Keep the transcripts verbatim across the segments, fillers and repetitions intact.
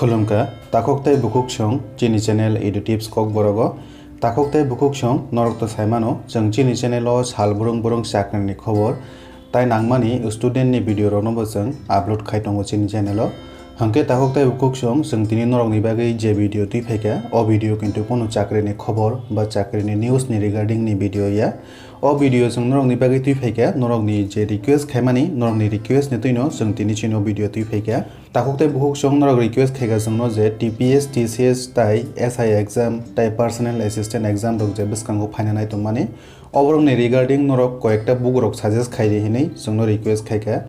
Khulumkha, takhuk tei bukhuk song chini channel Edu Tips Kokborogo. Takhuk tei bukhuk song norok to saimano, chwng chini channel o sal burung burung chakrini khobor tai nangmani student ni video rokno bo chwng upload khai tongo chini channel o. Hwnkhe takhuk tei bukhuk song chwng tini norokni bagwi je video twi phaikha, o video kintu kunu chakrini khobor ba chakrini news ni regarding ni video ya. O video chwng norokni bagwi twi phaikha, norokni je request khaimani, norokni request ni twino chwng tini chini o video twi phaikha. Takhuk tei bukhuk song norok request khaikha chwngno je T P S, T C S tai S I exam tai personal assistant exam rok je bwskango phaina nai tongmani, oborokni regarding norok koyekta book rok suggest khaidi hinwi chwngno request khaikha.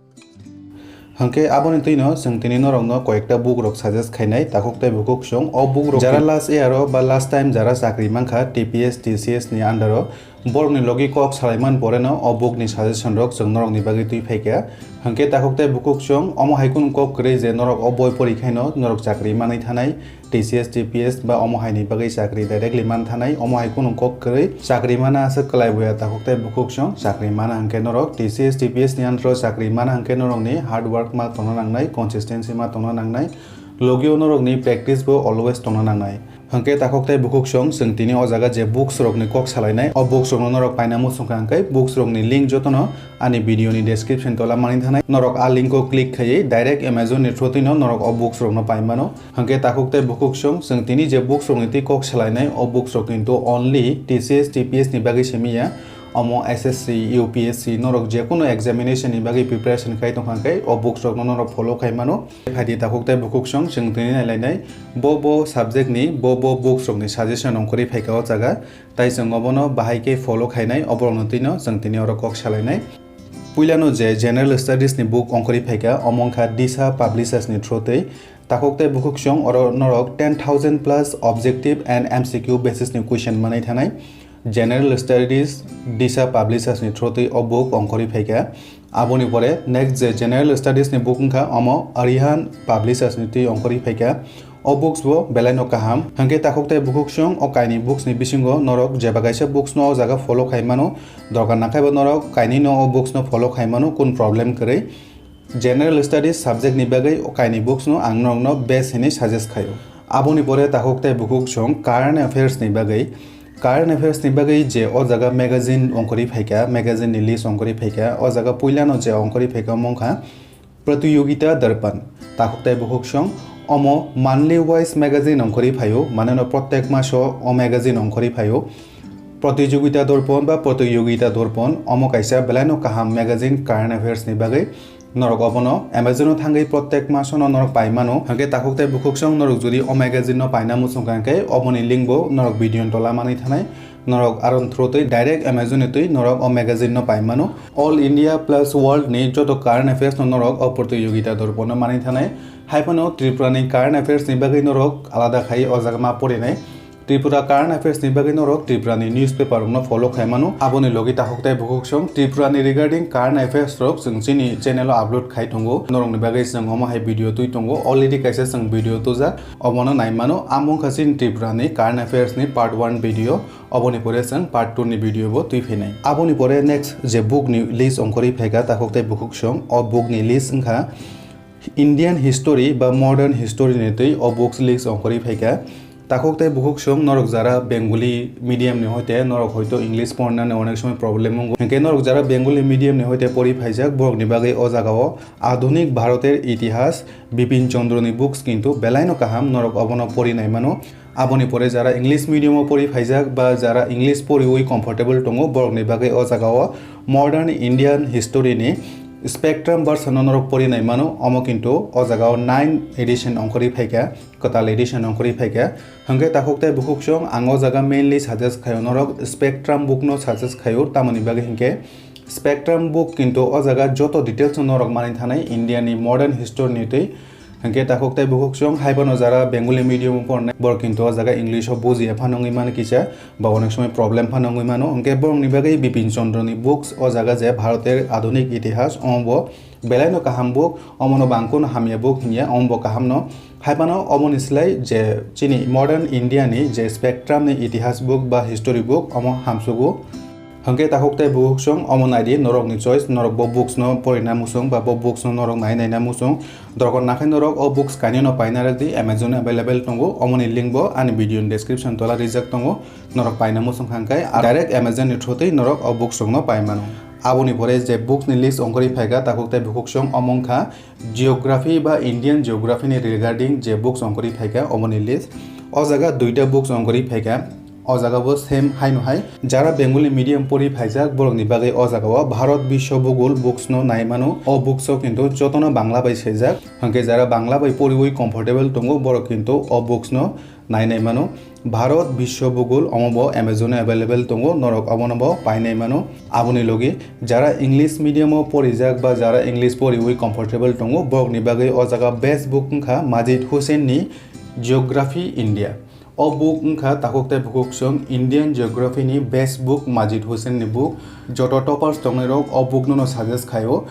Hwnkhe aboni twino chwng tini norokno koyekta book rok suggest khainai takhuk tei bukhuk song. O book rok jara last year o ba last time jara chakri mankha T P S, T C S ni under o, borokni logi kok salaiman poreno o book ni suggestion rok chwng norokni bagwi twi phaikha. Hwnkhe takhuk tei bukhuk song omo hai kunu kok kwrwi je norok o boi pori khaino norok chakri manwi thanai, T C S, T P S ba omo haini bagwi chakri directly man thanai, omo hai kunu kok kwrwi chakri mana aswk kwlai buya takhuk tei bukhuk song chakri mana hwnkhe norok T C S, T P S ni under o chakri mana hwnkhe norokni hard work ma tongna nangnai, consistency ma tongna nangnai, logio norokni practice bo always tongna nangnai. Hwnkhe takhuk tei bukhuk song chwng tini o jaga je books rokni kok salainai, o books rokno norok paina muchungkha hwnkhe books rokni link jotono ani video ni description tola manwi thanai. Norok a link o click khaiwi direct Amazon ni through twino norok o books rokno pai mano. Hwnkhe takhuk tei bukhuk song chwng tini je books rokni twi kok salainai, o books rok kintu only T C S, T P S ni bagwi simi ya. Omo S S C, U P S C norok je kunu examination ni bagwi preparation khai tongkha hwnkhe o books rokno norok follow khai mano. Phaidi takhuk tei bukhuk song chwng tini nailainai bo bo subject ni bo bo books rokni suggestion ongkhorwi phaikha o jaga. Tai chwng obono bahai khe follow khainai, oborokno twino chwng tini oro kok salainai. Puilano je General Studies ni book ongkhorwi phaikha, omo wngkha Disha Publishers ni through twi. Takhuk tei bukhuk song oro norok ten thousand plus objective and M C Q basis ni question manwi thanai. General Studies Disha Publishers ni through twi o book ongkhorwi phaikha. Aboni pore next je General Studies ni book wngkha, omo Arihan Publishers ni twi ongkhorwi phaikha. O books bo belai no kaham. Hwnkhe takhuk tei bukhuk song o kainwi books ni bisingo norok jeba kaisa books no o jaga follow khai mano. Dorkar nangkhai bo norok kainwi no o books no follow khai mano, kun problem kwrwi. General Studies subject ni bagwi o kainwi books no ang norokno best hinwi suggest khaio. Aboni pore takhuk tei bukhuk song current affairs ni bagwi, current affairs ni bagwi je o jaga magazine ongkhorwi phaikha, magazine ni list ongkhorwi phaikha, o jaga puilano je ongkhorwi phaikha omo wngkha Pratiyogita Darpan. Takhuk tei bukhuk song omo monthly wise magazine ongkhorwi phaio, mane no prottek maso o magazine ongkhorwi phaio. Pratiyogita Darpan ba Pratiyogita Darpan omo kaisa belai no kaham magazine current affairs ni bagwi. Norok obono Amazon o thangwi prottek masono norok pai mano. Hwnkhe takhuk tei bukhuk song norok jodi o magazine no paina muchungkha hwnkhe oboni link bo norok video ni tola manwi thanai. Norok aron through twi direct Amazon ni twi norok o magazine no pai mano. All India plus world ni joto current affairs no norok o Pratiyogita Darpan o manwi thanai. Hai phano Tripura ni current affairs ni bagwi norok alada khai o jaga ma porinai. Tripura current affairs ni bagwi norok Tripura ni newspaper rok no follow khai mano. Aboni logi takhuk tei bukhuk song Tripura ni regarding current affairs rok chwng chini channel o upload khai tongo. Norok ni bagwi chwng omo hai video twi tongo. Already kaisa chwng video tujak. Obono nai mano. Amo wngkha chini Tripura ni current affairs ni part one video. Oboni pore chwng part two ni video bo twi phainai. Aboni pore next je book ni list ongkhorwi phaikha takhuk tei bukhuk song. O book ni list wngkha Indian history ba modern history ni twi o books list ongkhorwi phaikha. Takhuk tei bukhuk song norok jara Bengali medium ni hoite norok hoito English pornani onek somoi problem wngo. Hwnkhe norok jara Bengali medium ni hoite pori phaijak borok ni bagwi o jaga o adhunik Bharoter itihas Bipin Chandra ni books kintu belai no kaham, norok obono pori nai mano. Aboni pore jara English medium o pori phaijak ba jara English poriwi comfortable tongo, borokni bagwi o jaga o modern Indian history ni Spectrum version no norok pori nai mano, omo kintu o jaga o nine edition ongkhorwi phaikha, kwtal edition ongkhorwi phaikha. Hwnkhe takhuk tei bukhuk song ang o jaga mainly suggest khaio norok Spectrum book no suggest khaio, tamoni bagwi hinkhe Spectrum book kintu o jaga joto details no norok manwi thanai India ni modern history ni twi. Hwnkhe takhuk tei bukhuk song hai phano jara Bengali medium o pornai, borok kintu o jaga English o bujiya phano wngwi mano kisa, ba onek somoi problem phano wngwi mano. Hwnkhe borokni bagwi Bipin Chandra ni books o jaga je Bharoter adhunik itihas, omo bo belai no kaham book, omo no bangkun hamya book hinya, omo bo kaham no. Hai phano omoni slai je chini modern India ni je Spectrum ni itihas book ba history book, omo hamsugo. Hwnkhe takhuk tei bukhuk song omo naidi norokni choice, norok bo books no porina muchung ba bo books no norok nai naina muchung. Dorkar nakhai norok o books kainwi no paina rwdi, Amazon available tongo, omoni link bo ani video ni description tola rijak tongo. Norok paina muchung kha hwnkhe direct Amazon ni through twi norok o books rok no pai mano. Aboni pore je books ni list ongkhorwi phaikha takhuk tei bukhuk song omo wngkha Geography ba Indian Geography ni regarding je books ongkhorwi phaikha omoni list. O jaga duita books ongkhorwi phaikha. O jaga bo same haino hai. Jara Bengali medium pori phaijak borokni bagwi o jaga o Bharat Biswa Bhugol books no nai mano. O books o kintu jotono Bangla bai swijak. Hwnkhe jara Bangla bai poriwi comfortable tongo borok kintu o books no nai nai mano. Bharat Biswa Bhugol omo bo Amazon o available tongo, norok obono bo pai nai mano. Aboni logi jara English medium o porijak ba jara English poriwi comfortable tongo, borokni bagwi o jaga best book wngkha Majid Hussain ni Geography India. O book wngkha takhuk tei bukhuk song Indian Geography ni best book Majid Hussain ni book. Joto toppers tongnai rok o book no no suggest khaio.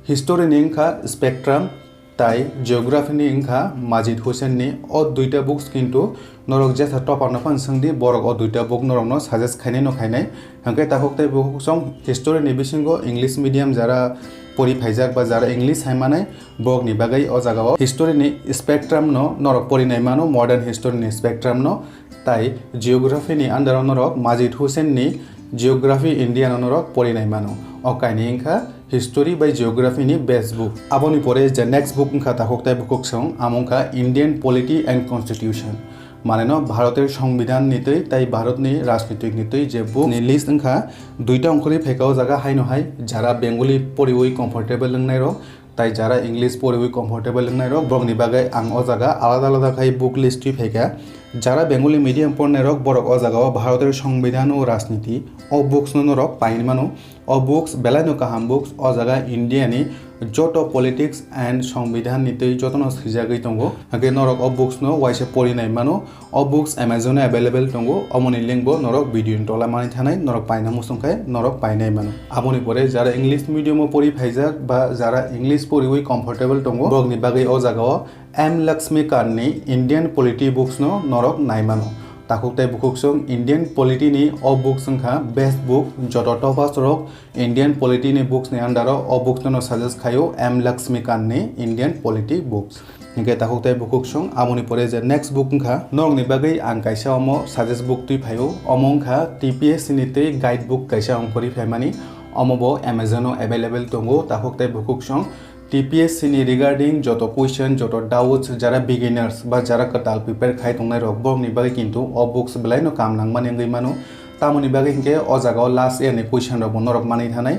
History ni wngkha Spectrum, tai Geography ni wngkha Majid Hussain ni. O duita books kintu norok jesa topper no phano swngdi, borok o duita book norok no suggest khainai no khainai. Hwnkhe takhuk tei bukhuk song History ni bisingo English medium jara pori phaijak ba jara English hai manai, borok ni bagwi o jaga o History ni Spectrum no norok pori nai mano, Modern History ni Spectrum no. Tai Geography ni under o norok Majid Hussain ni Geography India no norok pori nai mano. O kainwi wngkha History bai Geography ni best book. Aboni pore je next book wngkha takhuk tei bukhuk song, amo wngkha Indian Polity and Constitution. Mane no Bharat er Songbidan ni twi tai Bharat ni rajnitik ni twi je book ni list wngkha duita ongkhorwi phaikha o jaga haino hai, jara Bengali poriwi comfortable wngnai rok, tai jara English poriwi comfortable wngnai rok, borokni bagwi ang o jaga alada alada khai book list twi phaikha. Jara Bengali medium pornai rok, borok o jaga o Bharat er Songbidan o Rajniti o books no norok pai mano. O books belai no kaham books, o jaga India ni joto politics and Songbidan ni twi jotono swijagwi tongo. Hwnkhe norok o books no waisa pori nai mano. O books Amazon o available tongo, omoni link bo norok video ni tola manwi thanai, norok paina muchung khe norok painai mano. Aboni pore jara English medium o pori phaijak ba jara English poriwi comfortable tongo, borokni bagwi o jaga o M Laxmikant ni Indian Polity books no norok nai mano. Takhuk tei bukhuk song Indian Polity ni o books wngkha best book, joto toppers rok Indian Polity ni books ni under o o books no suggest khaio M Laxmikant ni Indian Polity books. Hwnkhe takhuk tei bukhuk song, aboni pore je next book wngkha, norokni bagwi ang kaisa omo suggest book twi phaio, omo wngkha T P S C ni twi guide book kaisa ongkhorwi phaimani, omo bo Amazon o available tongo. Takhuk tei bukhuk song, T P S C ni regarding joto question, joto doubts, jara beginners ba jara kwtal prepare khai tongnai rok, borokni bagwi kintu o books belai no kam nangmani wngwi mano. Tamoni bagwi hinkhe o jaga o last year ni question rok bo norok manwi thanai.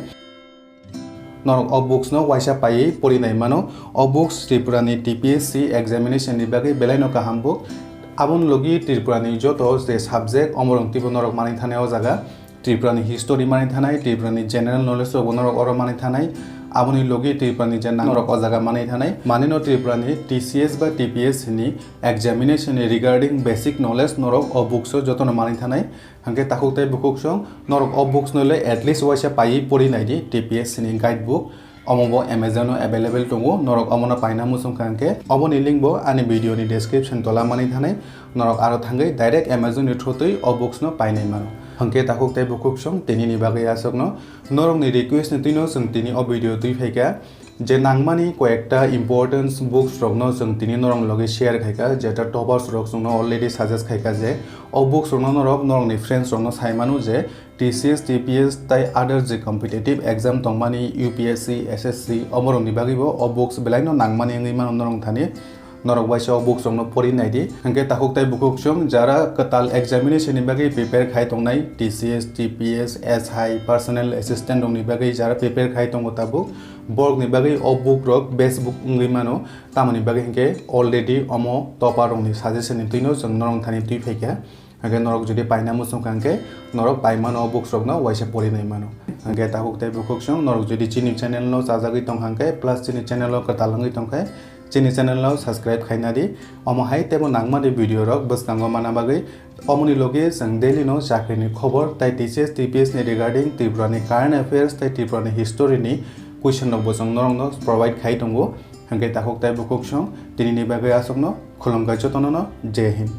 Norok o books no waisa paiwi pori nai mano. O books Tripura ni T P S C examination ni bagwi belai no kaham book. Aboni logi Tripura ni joto je subject, omorok twibo norok manwi thanai o jaga. Tripura ni history manwi thanai, Tripura ni general knowledge rok bo norok oro manwi thanai. Aboni logi Tripura ni je nang norok o jaga manwi thanai. Manwi no Tripura ni T C S ba T P S C ni examination ni regarding basic knowledge norok o books o jotono manwi thanai. Hwnkhe takhuk tei bukhuk song norok o books no le at least waisa paiwi pori nai di, T P S C ni guide book. Omo bo Amazon o available tongo, norok omono paina muchung kha hwnkhe oboni link bo ani video ni description tola manwi thanai, norok aro thangwi direct Amazon ni through twi o books no painai mano. Hwnkhe takhuk tei bukhuk song tini ni bagwi aswk no, norok ni request ni twi no chwng tini o video twi phaikha, je nangmani koyekta importance books rok no chwng tini norok logi share khaikha, jeta toppers rok chwngno already suggest khaikha je o books rok no norok norok ni friends rok no sai mano je T C S, T P S tai other je competitive exam tongmani U P S C, S S C, oborokni bagwibo o books belaino nangmani wngwi mano norok thani. Norok waisa o books rokno pori naidi. Hwnkhe takhuk tai bukhuk chwng jara kwtal examination ni bagwi prepare khai tongnai, T C S, T P S, S I, personal assistant rokni bagwi jara prepare khai tongo tabuk, borokni bagwi o book rok best book wngwi mano. Tamoni bagwi hinkhe already omo topper rokni suggestion ni twino chwng norok thani twi phaikha. Hwnkhe norok jodi paina muchung kha hwnkhe norok paimano o books rokno waisa pori nai mano. Hwnkhe takhuk tei bukhuk chwng norok jodi chini channel no chajagwi tong kha hwnkhe plus chini channel o kwtal wngwi tong khe chini channel no subscribe khaina di. Omo hai teibo nangmani video rok bwskango mana bagwi omoni logi chwng daily no chakri ni khobor tai T C S, T P S ni regarding Tripura ni current affairs tai Tripura ni history ni question rok bo chwng norok no provide khai tongo. Hwnkhe takhuk tai bukhuk chwng tini ni bagwi aswk no khulumkha jotono no Jai Hind.